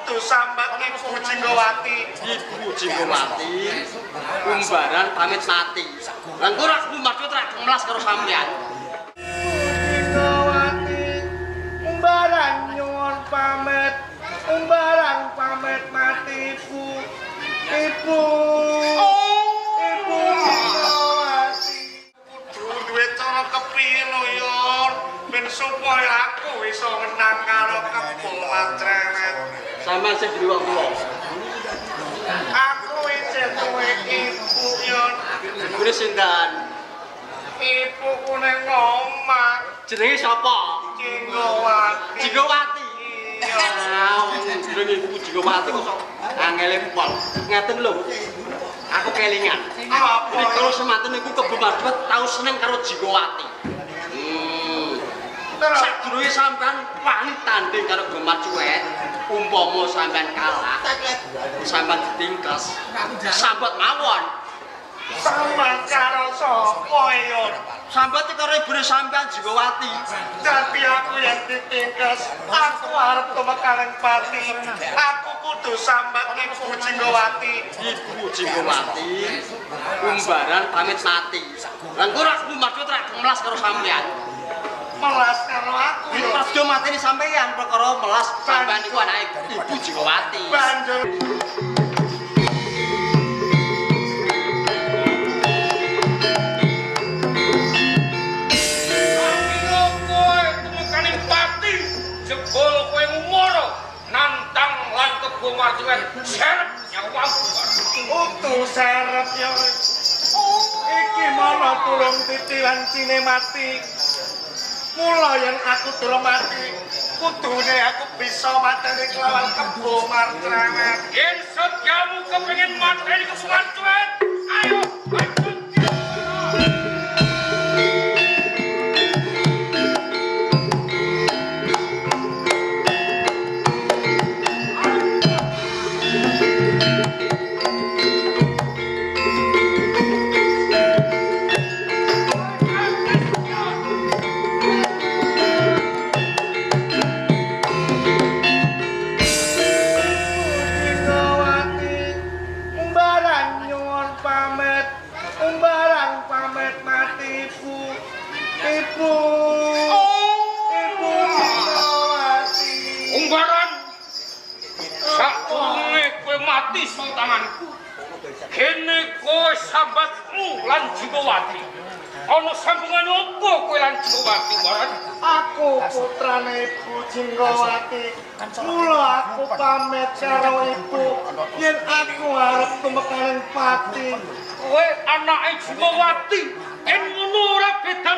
kudu sambat Ibu Jinggawati. Ibu Jinggawati umbaran pamit mati. Lah engko rak kumadhut rak melas karo sampean. Jinggawati umbaran nyuwun pamit, umbaran pamit mati Ibu. Ibu. Ibu Jinggawati. Kudu duwe cara kepiye lho, Yor? Ben supaya aku iso menang karo Kebo Marcrewet. Sampeyan sing duwe wong tuwa. Aku isih duwe ibu, Yor. Ibune sinten? Ibuku ning omah. Jenenge sapa? Jinggawati. Jinggawati. Iya. Jenenge ibu Jinggawati kok sok angele pol. Ngeten lho. Aku kelingan. Apa? Rikala semanten niku Kebo Marcrewet tau seneng karo Jinggawati. Sadurunge sampean wani tanding karo Kebo Marcrewet, umpama sampean kalah, sampean ditingkes. Sambat mawon. Sambat karo sapa, Yor? Sambat karo ibune sampean Jinggawati. Dadi aku yang ditingkes, aku arep tumekaning pati. Aku kudu sambat Ibu Jinggawati. Ibu Jinggawati umbaran pamit mati. Lah engko rak kumadhut rak melas karo sampean. Melas karo aku, Yor. Pas do mateni sampean perkara melas sampean niku anake Ibu Jinggawati. Banjur jebul kowe ngumara nantang lan Kebo Marcrewet serep nyawamu. Utu serep ya. Iki malah tulung titi wancine mati. Mula yen aku durung mati, kudune aku bisa mateni kelawan Kebo Marcrewet. Yen setyamu kepengin mateni Kebo Marcrewet, ayo banjur. Kene kowe sambatmu lan Jinggawati. Ana sambungane opo kowe lan Jinggawati, Baran? Aku putrane Ibu Jinggawati. Mula aku pamit karo ibu yen aku arep tumekaning pati. Kowe anake Jinggawati. Yen ngono ora bedane